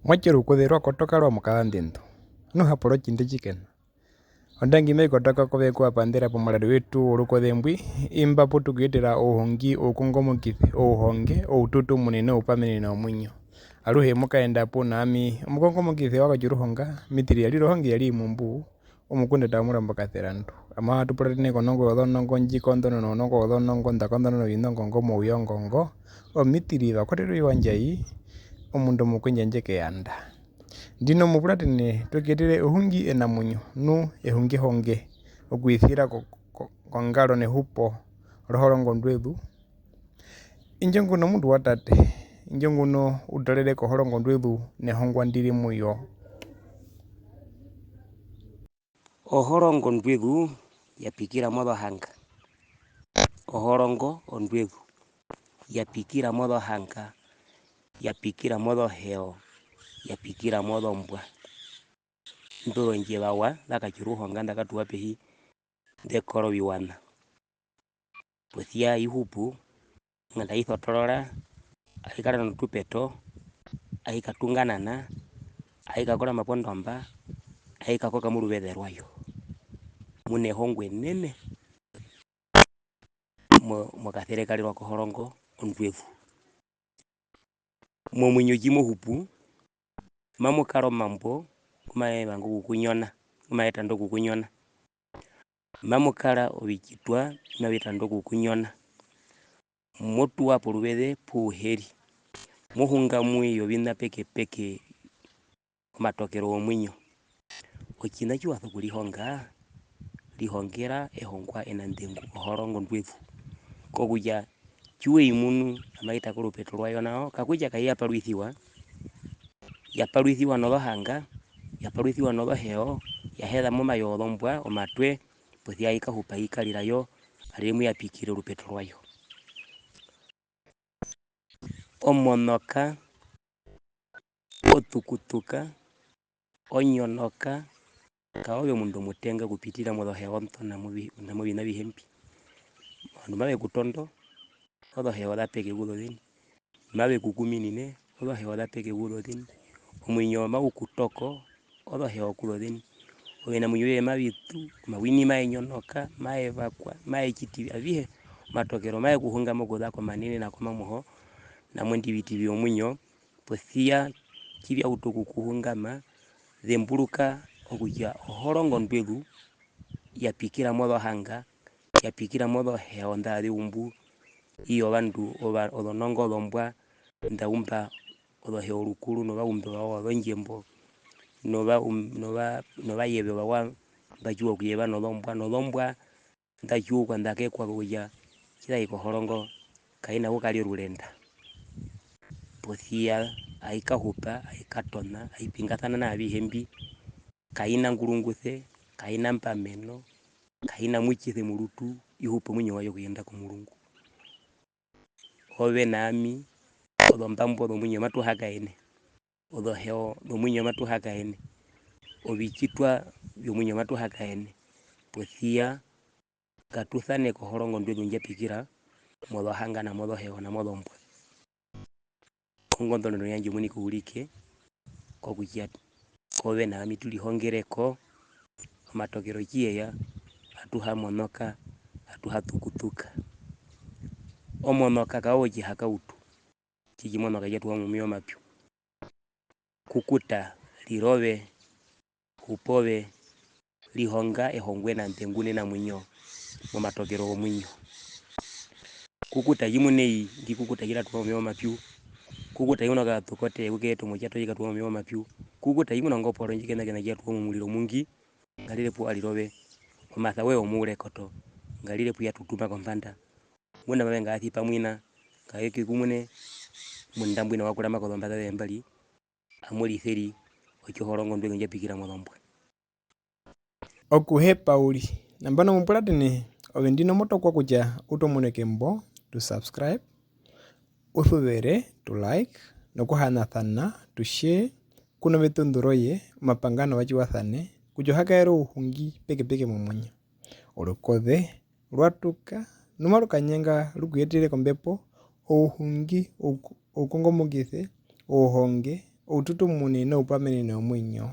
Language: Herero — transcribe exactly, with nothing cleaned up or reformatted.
Mwatje, orukoze rwa kotoka rwa mukaza ndendu. Nu hapo rotjindi tjikena. Ondangi mai kotoka kove ku wa panḓera pomurari wetu worukoze mbwi, imba pu tu ku yetera ouhongi, oukongomokize, ouhonge, oututu munene, oupamenene womuinyo. Aruhe mu kaenda puna ami, omukongomokize wa Katjiruhonga, Mitiri ya rire ohonge ya ri imumbu, omukunda ta murambo kaserandu. Ama tu puratene konongo yozonongo ndji kondono nonongo yozonongo nda kondono novinongo ngo mouye ongongo, omitiri va koterwa iwa ndjai, omundu omukwendja ndje keyanda. Ndino mu puratene twe ketere ehungi enamuinyo, nu ehungi honge, okuisira ko, ko, kongaro nehupo rohorongo ndwezu. Indjo nguno omundu wa tate, indjo nguno u tarere kohorongo ndwezu nehongwa ndi ri mu yo. Ohorongo ndwezu ya pikira mozohanga. Ohorongo ondwezu ya pikira mozohanga, ya pikira mozoheo, ya pikira mozombwa. Indo zondjevawa za Katjiruhonga nda katuwa pehi nde koroviwana. Posi ya ai hupu, nganda ai sotorora, ai kara notupeto, ai katunganana, ai kakorama pondomba, ai kakoka moruveze rwayo. Mu na ehongo enene mo-, mokaserekarerwa kohorongo ondwezu. Momuinyo tji mo hupu, mamu kara omambo ngu maye vanga okukunyona, ngu maye tanda okukunyona. Mamu kara ovitjitwa mbi mavi tanda okukunyona. Mo tuwa poruveze pu u he ri. Mo hunga mu ye oviṋa pekepeke omatokero womuinyo. Otjiṋa tji wa sokurihonga, rihongera ehongwa enanḓengu, ohorongo ndwezu. Kokutja tji we i munu amai ta korupeto rwayo nao, kakutja kai ya parwisiwa, ya parwisiwa nozohanga, ya parwisiwa nozoheo, ya heza momayo wozombwa, omatwe, posi ya ai kahupa ai karira yo, arire mu ya pikire orupeto rwayo. Omonoka, otukutuka, onyonoka, kaove omundu omutenga okupitira mozoheo nḓo na movi-, na moviṋa avihe mbi. Ovandu mave ku tondo, ozoheo za peke kuzo zeni. Mave ku kuminine, ozoheo za peke kuzo zeni. Omuinyo mau ku toko, ozoheo kuzo zeni. Ovinamuinyo vyoye mavi ṱu, omawini mae nyonoka, mae vakwa, mae tjiti avihe, omatokero mae ku hungama okuza komanene na komamuho, na mondivitivi yomuinyo, posi ya tji vya utu okukuhungama, zemburuka okutja ohorongo ndwezu ya pikira mozohanga, ya pikira mozoheo nḓa ze umbu, i yovandu ova-, ozonongo ozombwa, nḓa umba ozoheo rukuru novaumbi ovawa wozondjembo, nova-, um-, nova-, novayeve ovawa mba tjiwa okuyeva nozombwa, nozombwa nḓa tjiukwa nḓa kekwa kokutja tji za i kohorongo kai na kukarya orurenda. Posi ya ai kahupa, ai katona, ai pingasana na avihe mbi, kai na ngurunguse, kai na mbameno, kai na mutjise morutu, i hupa omuinyo wayo okuyenda komurungu. Ove na ami, ozombambo zomuinyo matu hakaene, ozoheo zomuinyo matu hakaene, ovitjitwa vyomuinyo matu hakaene, posi ya ngatu sane kohorongo ndwezu ndja pikira mozohanga na mozoheo na mozombwa. Ongonḓononeno yandje omuini ku urike kokutja kove na ami tu rihongere ko, omatokero tji ye ya, atu ha monoka, atu ha tukutuka. Omonoka kaove otjihakautu, tji tji monoka tja tuwa momeva omapyu. Kukuta, rira ove, hupa ove, rihonga ehongo enanḓengu nenamuinyo momatokero womuinyo. Kukuta tjimuna ei, ndi kukuta tji ra tuwa momeva omapyu. Kukuta tjimuna okatokote ku ke eta omutjato tji ka tuwa momeva omapyu. Kukuta tjimuna ongoporo ndji kena kena tji ya tuwa momuriro omungi. Ngarire pu wa rira ove, omasa woye womourekoto, ngarire pu ya tutuma kombanda. Ngunda mave nga asi pamwina, ngave ke kumune, munda mbwina wa kurama kozombaza zoye mbari, amu riseri otjohorongo ndwezu ndja pikira mozombwa. Okuhepa uriri. Nambano mu puratene, ove ndino mo tokwa kutja u tomuneke mbo, tu subscribe, u suvere, tu like, nokuhanasana, tu share, ku noveṱunḓu roye, omapanga novatjiwasane, kutja o ha kaere ouhungi pekepeke momuinyo. Orukoze rwa tuka, nu maru kanyenga ru ku yetere kombepo, ouhungi, ouku-, oukongomokise, ouhonge, Oututumune na upamenene womuinyo.